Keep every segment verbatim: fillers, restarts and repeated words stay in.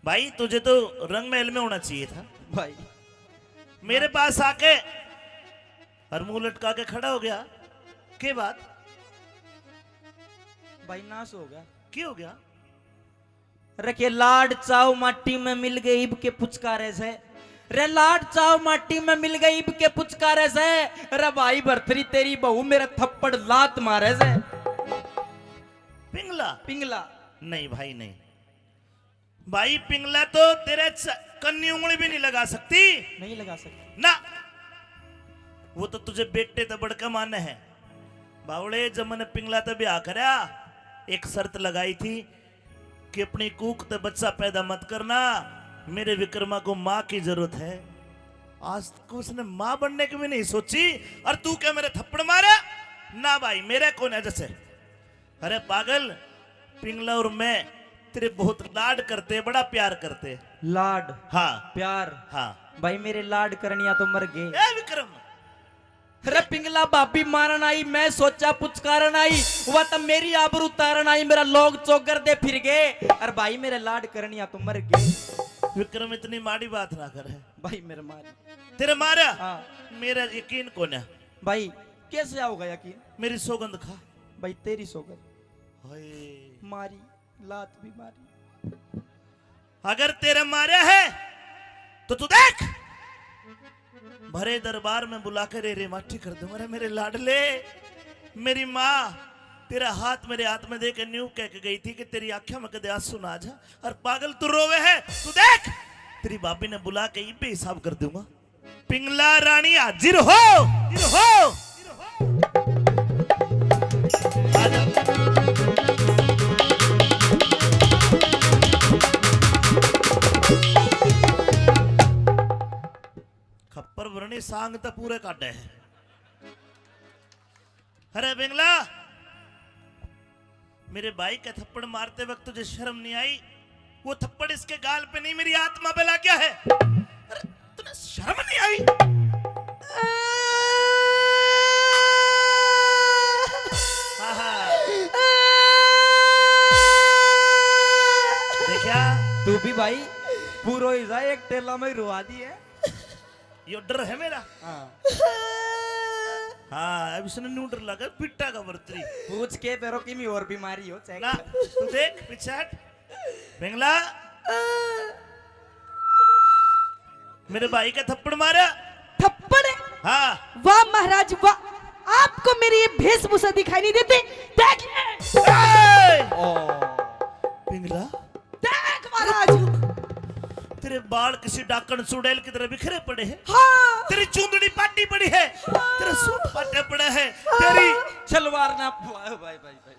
भाई, तुझे तो रंग महल में होना चाहिए था। भाई, मेरे पास आके और मुंह लटका के खड़ा हो गया। के बात? भाई, नाश हो गया। के हो गया? रे के लाड चाव माटी में मिल गए इब के पुचकारे से। रे लाड चाव माटी में मिल गए इब के पुचकारे से। रे भाई भरथरी, तेरी बहू मेरा थप्पड़ लात मारे से। पिंगला? पिंगला। नहीं भाई, नहीं। भाई, पिंगला तो तेरे च-, कन्नी उंगली भी नहीं लगा सकती। नहीं लगा सकती। ना, वो तो तुझे बेटे तो बढ़ के माने है। बावड़े, जब मैंने पिंगला ते ब्याह करया, एक शर्त लगाई थी कि अपनी कूख ते बच्चा पैदा मत करना, मेरे विक्रमा को माँ की जरूरत है। आज तक उसने माँ बनने की भी नहीं सोची, और तू क्या मेरे थप्पड़ मारे? ना भाई, मेरे को ना जैसे। अरे पागल, पिंगला और मैं तेरे बहुत लाड करते, बड़ा प्यार करते। लाड? हाँ। प्यार? हाँ। भाई, मेरे लाड करनिया तो मर गए। ए विक्रम! अरे पिंगला, भाभी मारन आई, मैं सोचा पुचकारन आई, वह तो मेरी आबरू तारन आई, मेरा लोग चौगर दे फिर गए। अरे भाई, मेरे लाड करनिया तो मर गए। विक्रम, इतनी माड़ी बात ना करे। भाई, मेरे मारी। तेरे मारा? हाँ। मेरा यकीन कोन्या। भाई, कैसे आओगा यकीन? मेरी सौगंध खा। भाई, तेरी सौगंध। हाय। मारी, लात भी मारी। अगर तेरे मारा है, तो तू देख, भरे दरबार में बुला के रे रे माटी कर दूंगा। अरे मेरे लाडले, मेरी माँ तेरा हाथ मेरे हाथ में दे के न्यू कह के गई थी कि तेरी आंखें में कदे आंसू ना आ जा। और पागल, तू रोवे है, तू देख, तेरी भाभी ने बुला के इब्बे हिसाब कर दूंगा। पिंगला रानी हाजिर हो, हाजिर हो। आजा। खप्पर भरनी सांग तो पूरे काटे है। अरे पिंगला, मेरे भाई का थप्पड़ मारते वक्त तुझे शर्म नहीं आई? वो थप्पड़ इसके गाल पे नहीं, मेरी आत्मा पे लग गया है। अरे, तूने शर्म नहीं आई? आहा। देखा? तू भी भाई पूरा ही जा, एक टेला में ही रुआ दी है। यो डर है मेरा। हाँ। हाँ, अब इसने न्यू डर लगा, पिट्टा का बरतरी। पूछ के पैरों की भी और बीमारी हो, check ना, कर। तू देख, पीछे हट। पिंगला, मेरे भाई का थप्पड़ मारा। थप्पड़? हाँ। वाह महाराज, वाह। आपको मेरी ये वेशभूषा दिखाई नहीं देती? देख ले। ए! ओ। पिंगला, देख महाराज, तेरे बाल किसी डाकण चुड़ैल की तरह बिखरे पड़े हैं। हाँ। तेरी चुंदड़ी पाटी पड़ी है। हाँ। तेरा सूट पाटा पड़ा है। हाँ। तेरी सलवार ना, भाई, भाई, भाई, भाई।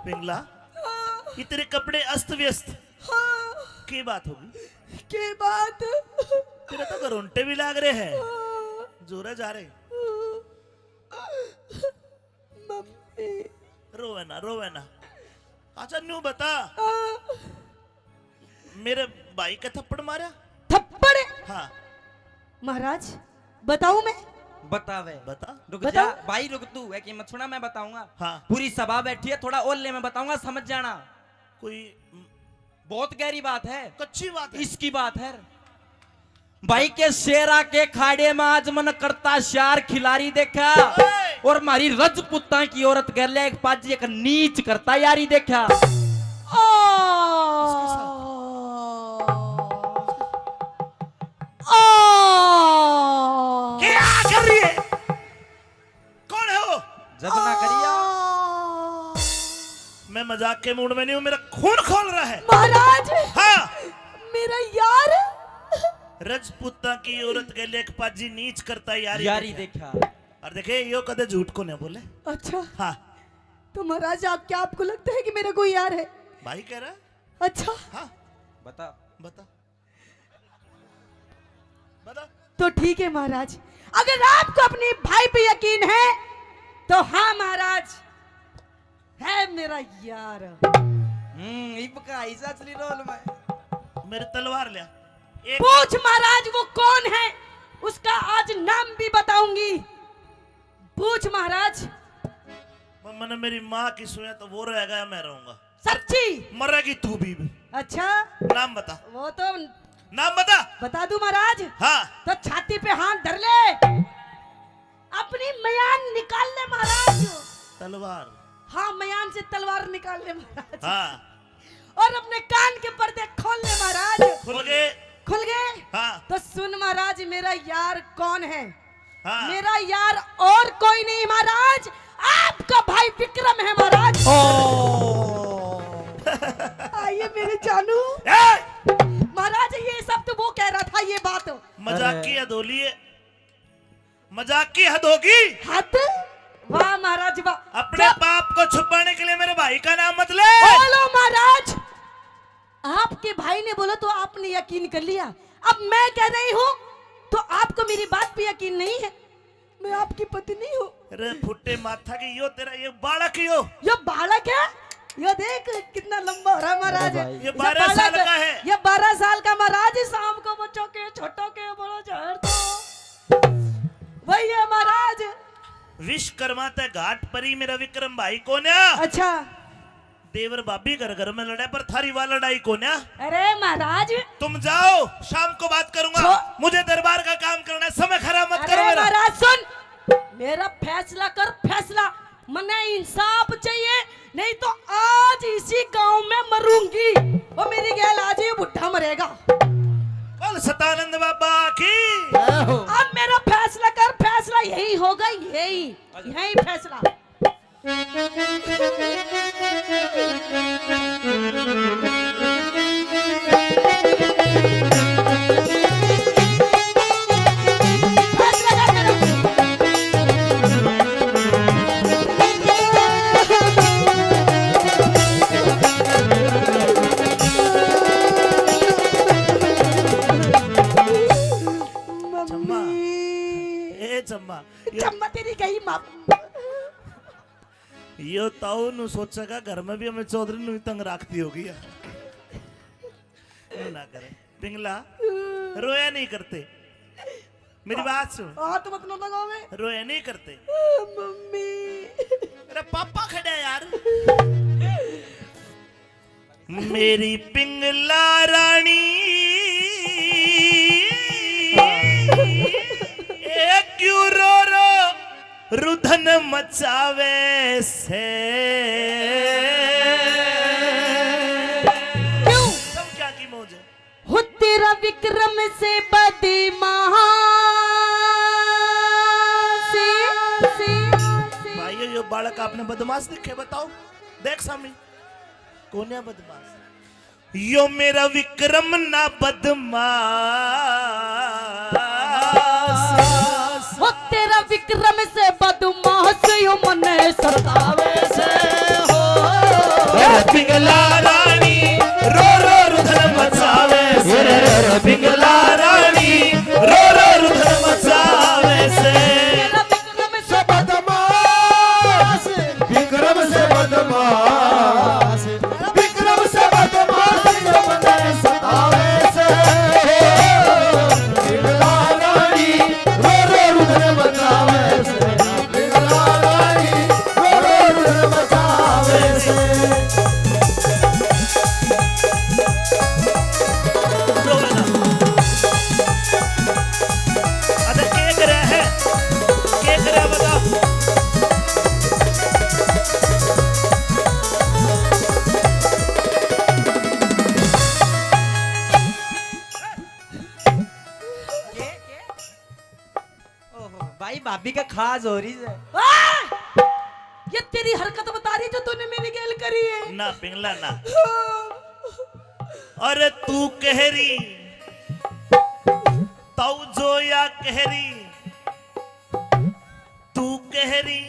पिंगला, हाँ। ये तेरे कपड़े अस्त व्यस्त। हाँ। की बात होगी? की बात? तेरे तो घरोंटे भी लाग रहे हैं। हाँ। जोरा जा रहे। हाँ। मम्मी। रोवे ना, रोवे ना। अच्छा, न्यू बता, हाँ। मेरे भाई का थप्पड़ मारा? थप्पड़? हाँ। महाराज, बताऊं मैं? बतावे। बता। रुक बताऊं? जा, भाई रुक तू, है कि मत सुना, मैं बताऊंगा। हाँ। पूरी सभा बैठी है, थोड़ा ओले में बताऊंगा, समझ जाना। कोई बहुत गहरी बात है। कच्ची बात है। इसकी बात है। भाई के शेरा के खाड़े में आज मन करता श्यार खिलारी देखा। ओए! और मारी रजपूतां की औरत गैले एक पाजी एक नीच करता यारी देखा। ओ! ओ! क्या कर रही है? कौन है वो? जब ना करिया। मैं मजाक के मूड में नहीं हूँ, मेरा खून खोल रहा है। महाराज। हाँ। मेरा यार। रजपूतां की औरत के लेख पाजी नीच करता यारी यारी देखा। देखा। और देखे, यो कदे झूठ को नहीं बोले। अच्छा। हाँ। तो महाराज, आप क्या, आपको लगता है कि मेरा कोई यार है? भाई कह रहा है। अच्छा। हाँ। बता। बता। बता। तो ठीक है महाराज, अगर आपको अपने भाई पे यकीन है तो हाँ महाराज, है मेरा यार। हम्म, इब का ऐसा असली रोल में। मेरी तलवार ले। एक पूछ महाराज, वो कौन है, उसका आज नाम भी बताऊंगी। पूछ महाराज। मम्मा ने मेरी माँ की सुने तो वो रहेगा या मैं रहूंगा? सच्ची? मरेगी तू भी। अच्छा। नाम बता। वो तो नाम बता। बता दूं महाराज? हाँ। तो छाती पे हाथ धर ले, अपनी मयान निकाल ले महाराज। तलवार। हाँ, मयान से तलवार निकाल ले महाराज। हाँ। और अपने कान के पर्दे खोल ले महाराज। खुल गए। खुल गए? हाँ। तो सुन महाराज, मेरा यार कौन है? हाँ। मेरा यार और कोई नहीं महाराज, आपका भाई विक्रम है महाराज। ओ। आइए मेरे जानू। ए! महाराज, ये सब तो वो कह रहा था, ये बात। मजाक अरे। की हद हो ली है, मजाक की हद होगी। हद? वाह महाराज वाह। अपने पाप को छुपाने के लिए मेरे भाई का नाम मत ले। बोलो महाराज, आपके भाई ने बोला तो आपने यकीन कर लिया, अब मैं कह रही हूँ तो आपको मेरी बात पे यकीन नहीं है। मैं आपकी पत्नी हूँ। अरे फुट्टे माथा की, यो तेरा ये बालक यो। यो बालक है? यो देख कितना लंबा हो रहा है महाराज। अरे भाई। ये ये बारह बालक साल का है। ये बारह साल का महाराज, शाम को बच्चों के छोटों के बड़ा झाड़ दो। वही है महाराज। विश्वकर्मा ते घाट परी मेरा विक्रम भाई कोन्या। अच्छा। देवर भाभी घर घर में लड़े, पर थारी वा लड़ाई कोन्या। अरे महाराज। तुम जाओ, शाम को बात करूंगा। छो- मुझे दरबार का काम करना है, समय खराब मत अरे करो मेरा। महाराज सुन, मेरा फैसला कर, फैसला। मन्ने इंसाफ चाहिए, नहीं तो आज इसी गांव में मरूंगी। वो मेरी गैल आज ये बुढ़ा मरेगा। बोल सतानंद बाबा की। जय हो। अब मेरा फैसला कर, फैसला यही होगा, यही, यही फैसला। चम्मा, ए चम्मा, ये चम्मा तेरी गई माँ। यो ताऊ नु सोचेगा, घर में भी हमें चौधरी नु ही तंग रखती होगी यार। नु ना करे। पिंगला, रोया नहीं करते। मेरी बात सुन। हाथ मत ना लगावे। रोया नहीं करते। मम्मी। अरे पापा खड़ा है यार। मेरी पिंगला रानी, ए क्यों रो रो रुधन मचावे से? क्यों? तुम क्या की मौज है? हो तेरा विक्रम से बदमाश। भाई, यो बालक आपने बदमाश दिखे, बताओ। देख सामी, कोन्या बदमाश। यो मेरा विक्रम ना बदमाश। हो तेरा विक्रम से बदमाश, यो मने सतावे से हो। अरे पिंगला रानी रो रो रुधन मचावे से। अरे पिंगला रानी रो रो रुधन मचावे से। तेरा विक्रम से बदमाश, विक्रम से बदमाश। विक्रम से बदमाश जो मने सतावे से, पिंगला रानी रो रो रुधन मचावे से, पिंगला रानी रो रो रुधन मचावे से। अच्छा, के करे है? के करे बता? के, के? ओहो, भाई, भाभी का खाज हो रही है। आ! ये तेरी हरकत बता रही जो तूने मेरी गैल करी है। ना, पिंगला ना। अरे तू कह रही, ताऊ जो या कह रही, तू कह रही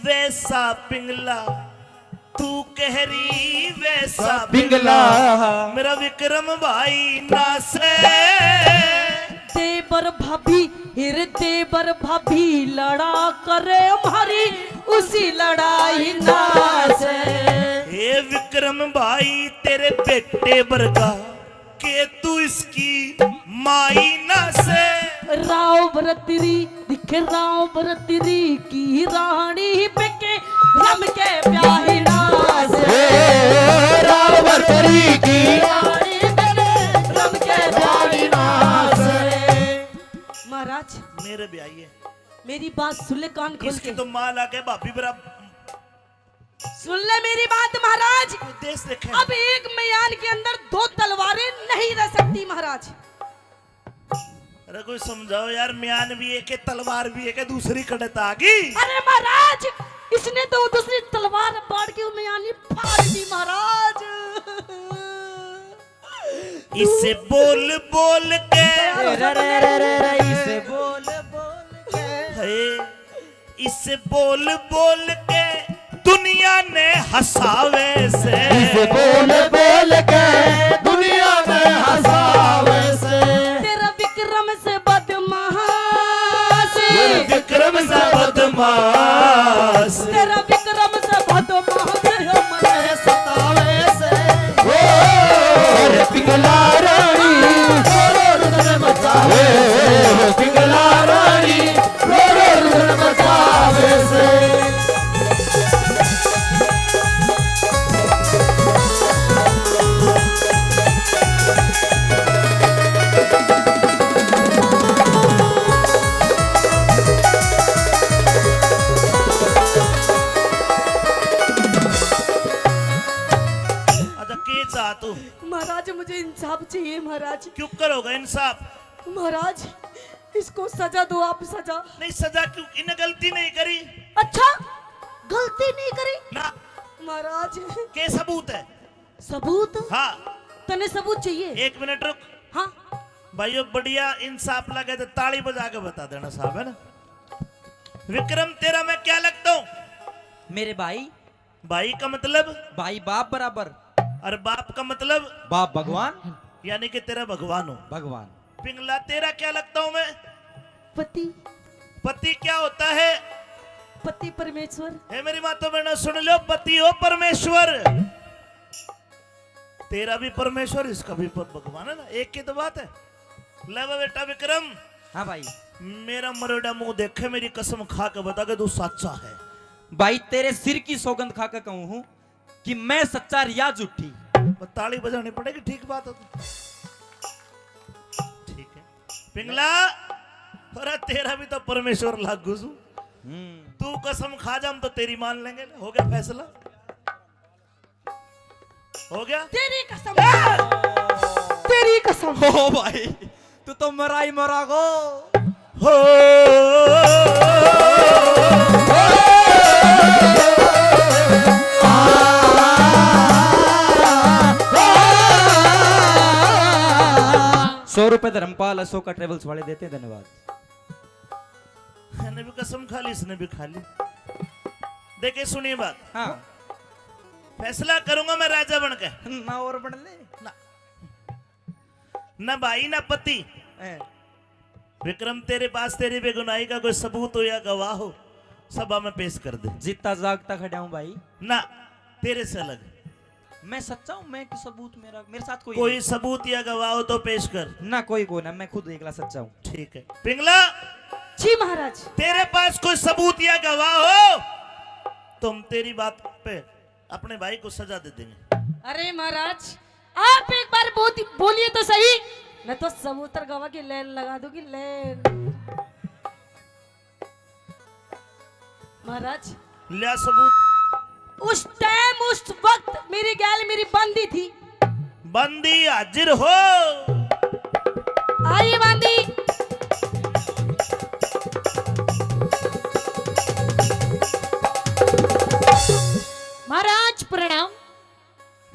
वैसा पिंगला, तू कह रही वैसा पिंगला। पिंगला। मेरा विक्रम भाई ना से। देवर भाभी, हिर देवर भाभी लड़ा करे म्हारी उसी लड़ाई ना से। हे विक्रम भाई, तेरे बेटे बरगा के तू इसकी माई ना से। राव बरतरी दिखे, राव बरतरी की रानी बिके रम के ब्याही ना से। हे की रानी तेरे रब के प्यारी नास। महाराज, मेरे भी आइए। मेरी बात सुन ले कान खोल इसकी के। तो माँ लागे भाभी बराबर। सुन ले मेरी बात महाराज। देश देखे। अब एक म्यान के अंदर दो तलवारें नहीं रह सकती महाराज। अरे कोई समझाओ यार, म्यान भी एक है, तलवार भी एक है, दूसरी कड़े तो आ गई। अरे महाराज, इसने तो दूसरी तलवार बाढ़ के म्यान ही फाड़ दी महाराज। इसे बोल बोल के रे, रे, रे, रे, रे, इसे बोल बोल के। हे, इसे बोल बोल के दुनिया ने हंसावे से। इसे बोल बोल के दुनिया ने हंसावे से। तेरा विक्रम से बदमाश। तेरा विक्रम से बदमाश। तेरा विक्रम से बदमाश। मने सतावे से। ओ, अरे पिघला रानी, रो रो रुदन मचावे से। पिघला रानी, रो रो रुदन मचावे से। अच्छा, के चाह तू? महाराज, मुझे इंसाफ चाहिए महाराज। क्यों करोगा इंसाफ? महाराज, इसको सजा दो आप, सजा। नहीं, सजा क्यों? इन्हें गलती नहीं करी। अच्छा, गलती नहीं करी? ना। महाराज। के सबूत है? सबूत? हाँ। तने सबूत चाहिए? एक मिनट रुक। हाँ। भाइयों, बढ़िया इंसाफ लगे तो ताली बजा के बता देना साहब, है ना? विक्रम, तेरा मैं क्या लगता हूँ? मेरे भाई। भाई का मतलब? भाई बाप बराबर। और बाप का मतलब? बाप भगवान। यानी कि तेरा भगवान हो। भगवान। पिंगला, तेरा क्या लगता हूँ मैं? पति। पति क्या होता है? पति परमेश्वर। हे मेरी माता बहनों, सुन लो, पति हो परमेश्वर। तेरा भी परमेश्वर, इसका भी प-, भगवान है ना, एक ही तो बात है। ले बे बेटा विक्रम। हाँ भाई। मेरा मरोड़ा मुंह देखे, मेरी कसम खा के बता के तू सच्चा है। भाई, तेरे सिर की सौगंध खा के कहूँ हूँ कि मैं सच्चा, रिया झूठी। बस ताली बजानी पड़ेगी, ठीक बात है तो। ठीक है। पिंगला, अरे तेरा भी तो परमेश्वर लागू सू। हम्म। तू कसम खा जा, हम तो तेरी मान लेंगे। हो गया फैसला? हो गया? तेरी कसम। ए! तेरी कसम। ओ भाई, तू तो मरा ही मरा गो। हो। सौ रुपए धर्मपाल अशोका ट्रेवल्स वाले देते हैं, धन्यवाद। मैंने भी कसम खा ली, इसने भी खा ली। देखे, सुनिए बात। हाँ। फैसला करूंगा मैं राजा बन के। ना और बन ले। ना। ना भाई, ना पति। हैं। विक्रम, तेरे पास तेरी बेगुनाही का कोई सबूत हो या गवाह हो, सभा में पेश कर दे। जीता जागता खड़ा हूँ भाई। ना, तेरे से अलग। मैं सच्चा हूँ, मैं कि सबूत मेरा, मेरे साथ कोई कोई नहीं। सबूत या गवाह हो तो पेश कर। ना, कोई को ना, मैं खुद एकला सच्चा हूँ। ठीक है। पिंगला। जी महाराज। तेरे पास कोई सबूत या गवाह हो तो हम तेरी बात पे अपने भाई को सजा दे देंगे। अरे महाराज, आप एक बार बहुत बोलिए तो सही, मैं तो सबूत और गवाह की लाइन लगा दूंगी, लाइन। महाराज। लिया सबूत। उस टाइम, उस वक्त मेरी गैल मेरी बांदी थी। बांदी हाजिर हो। आ रही है बांदी। महाराज प्रणाम।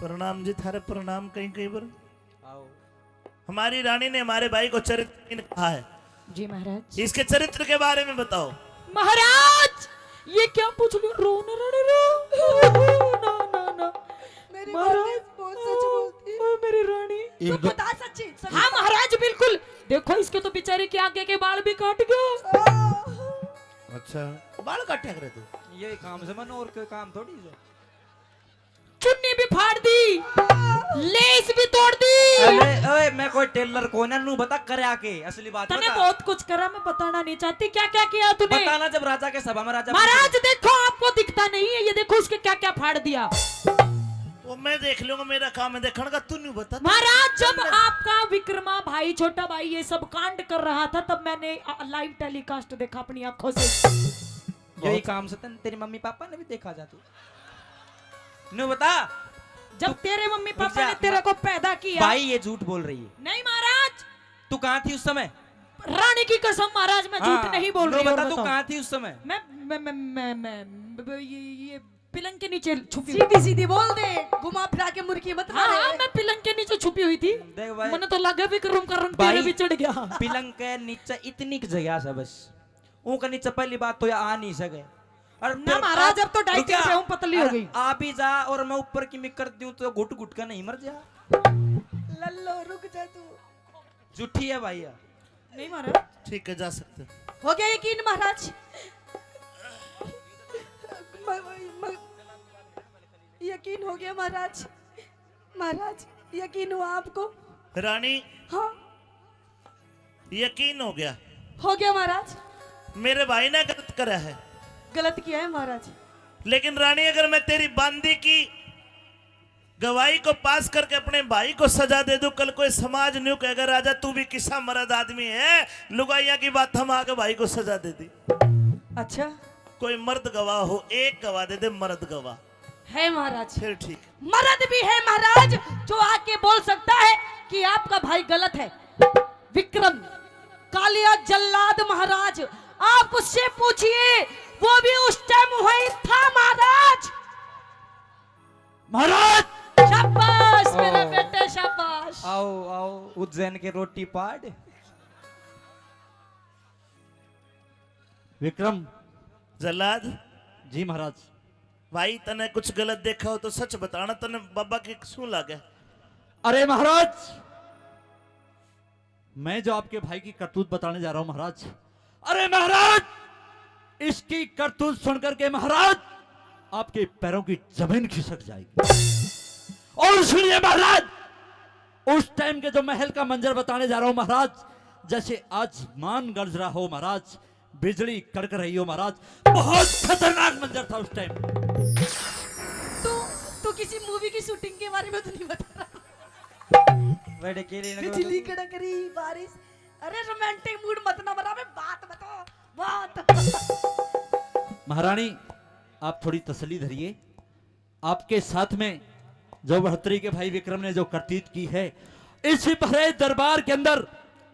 प्रणाम जी, थारे प्रणाम कहीं कहीं पर। आओ। हमारी रानी ने हमारे भाई को चरित्रहीन कहा है। जी महाराज। इसके चरित्र के बारे में बताओ। महाराज, ये क्या पूछ लिया? रो ना, रानी, रो। ना, ना, ना। मेरी महाराज, बात बहुत सच बोलती है। ओ, मेरी रानी। तू बता सच्ची, सच्ची। हाँ महाराज, बिल्कुल। देखो, इसके तो बेचारे के आगे के बाल भी काट गया। अच्छा, बाल काटे करे तू? ये काम से मन और कोई काम थोड़ी है। चुन्नी भी फाड़ दी, लेस भी तोड़ दी। अरे, ओए, मैं कोई टेलर को ना, नू बता करया के, असली बात तने बता। बहुत कुछ करा, मैं बताना नहीं चाहती। क्या क्या किया तूने? बताना जब राजा के सभा में राजा महाराज, देखो, आपको दिखता नहीं है, ये देखो उसके क्या क्या फाड़ दिया। तो मैं देख लूंगा, मेरा काम है देखण का, तू नहीं बता। महाराज, जब आपका विक्रमा भाई, छोटा भाई, ये सब कांड कर रहा था, तब मैंने, अ, लाइव टेलीकास्ट देखा अपनी आंखों से। यही बहुत काम से तन, तेरे मम्मी पापा ने भी देखा जा तू। न्यू बता। जब तू तेरे मम्मी रुक पापा जा, ने तेरे को पैदा किया। भाई, ये झूठ बोल रही है। नहीं महाराज। तू कहाँ थी उस समय? रानी की कसम महाराज, मैं झूठ हाँ, नहीं बोल न्यू रही हूँ, बता, तू बताओ। कहाँ थी उस समय? मैं, मैं, मैं, मैं, मैं, ब-, ब-, ये, ये पिलंग के नीचे छुपी हुई। सीधी सीधी बोल दे, घुमा फिरा के मुर्गी मत हाँ, मारे। हाँ, मैं पिलंग के नीचे छुपी हुई थी। देख भाई। मने तो लगे विक्रम का रंग भाई, तेरे भी चढ़ गया। पिलंग के नीचे इतनी की जगह से बस। ऊँका नीचे पहली बात तो ये आ नहीं सके। और ना फिर महाराज, आप, अब तो डाइटिंग रुक जा। पे हूँ, पतली हो और गई। आ भी जा और मैं ऊपर की मिक्कर दूँ तो घुट घुट के नहीं मर जा। लल्लो, रुक जा तू। झूठी है भाई, ये। नहीं महाराज। ठीक है, जा सकते हो। हो गया यकीन महाराज? म-, म-, यकीन हो गया महाराज। महाराज, यकीन हुआ आपको? रानी, हाँ। यकीन हो गया? हो गया महाराज। मेरे भाई ने गलत करा है। गलत किया है महाराज। लेकिन रानी, अगर मैं तेरी बांदी की गवाही को पास करके अपने भाई को सजा दे दूं, कल कोई समाज न्यू कहेगा, "राजा, तू भी किसा मर्द आदमी है, लुगाइयां की बात थमा के भाई को सजा दे दी।" अच्छा। कोई मर्द गवाह हो, एक गवाह दे दे, मर्द गवाह। है महाराज। फिर ठीक। मर्द भी है महाराज, जो आके बोल सकता है कि आपका भाई गलत है। विक्रम, कालिया जल्लाद महाराज, आप उससे पूछिए, वो भी उस टाइम वहीं था महाराज। महाराज! शाबाश मेरे ओ। बेटे, शाबाश। आओ, आओ, उज्जैन के रोटी पाड़। विक्रम। जल्लाद। जी महाराज। भाई, तने कुछ गलत देखा हो तो सच बताना, तने बाबा के क्यों लागे? अरे महाराज, मैं जो आपके भाई की करतूत बताने जा रहा हूं महाराज, अरे महाराज, इसकी करतूत सुनकर के महाराज, आपके पैरों की जमीन खिसक जाएगी। और सुनिए महाराज, उस टाइम के जो महल का मंजर बताने जा रहा हूं महाराज, जैसे आसमान गरज रहा हो महाराज, बिजली कड़क रही हो महाराज, बहुत खतरनाक मंजर था उस टाइम। तू, तू किसी मूवी की शूटिंग के बारे में तो नहीं बता रहा? बड़े केले लगे बिजली कड़क रही, बारिश। अरे रोमांटिक मूड मत ना बना, मैं बात बताओ, बात। महारानी, आप थोड़ी तसल्ली धरिए। आपके साथ में जो बढ़ोतरी के भाई विक्रम ने जो करतूत की है, इस भरे दरबार के अंदर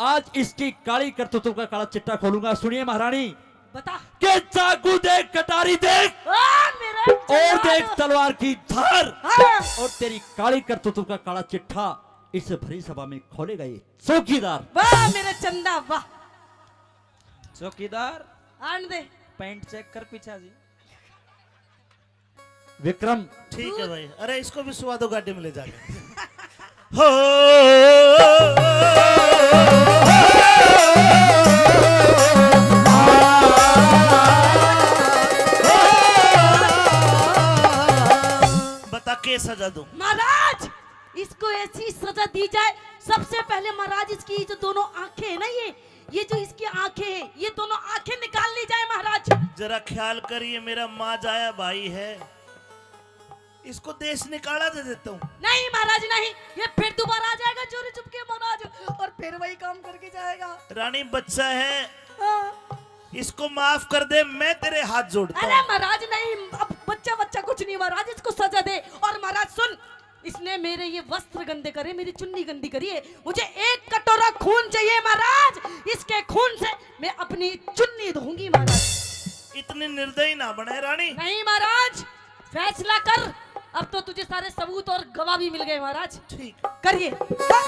आज इसकी काली करतूतों का काला चिट्ठा खोलूंगा। सुनिए महारानी, बता। के चाकू देख, कटारी देख, आ, मेरा और जवान। देख तलवार की धार, हाँ। और तेरी काली करतूतों का काला चिट्ठा इस भरी सभा में खोलेगा ये चौकीदार। वाह मेरा चंदा, वाह। चौकीदार, आन दे। पैंट चेक कर पीछा जी। विक्रम। ठीक है भाई, अरे इसको भी सुवा दो गाड़ी में ले जाके। हो। बता के सजा दूं? महाराज, इसको ऐसी सजा दी जाए, सबसे पहले महाराज इसकी जो दोनों आंखें हैं ना, ये ये जो इसकी आंखें हैं, ये दोनों आंखें निकाल ली जाए महाराज। जरा ख्याल करिए, मेरा माँ जाया भाई है, इसको देश निकाला दे देता हूँ। नहीं महाराज नहीं, ये फिर दोबारा आ जाएगा चोरी चुपके महाराज, और फिर वही काम करके जाएगा। रानी बच्चा है, हाँ। इसको माफ कर दे, मैं तेरे हाथ जोड़ता हूँ। अरे महाराज नहीं, अब बच्चा बच्चा कुछ नहीं महाराज, इसको सजा दे। और महाराज सुन, इसने मेरे ये वस्त्र गंदे करे, मेरी चुन्नी गंदी करी है। मुझे एक कटोरा खून चाहिए महाराज, इसके खून से मैं अपनी चुन्नी धोऊंगी महाराज। इतनी निर्दयी ना बने रानी। नहीं महाराज, फैसला कर। अब तो तुझे सारे सबूत और गवाह भी मिल गए महाराज। ठीक। करिए।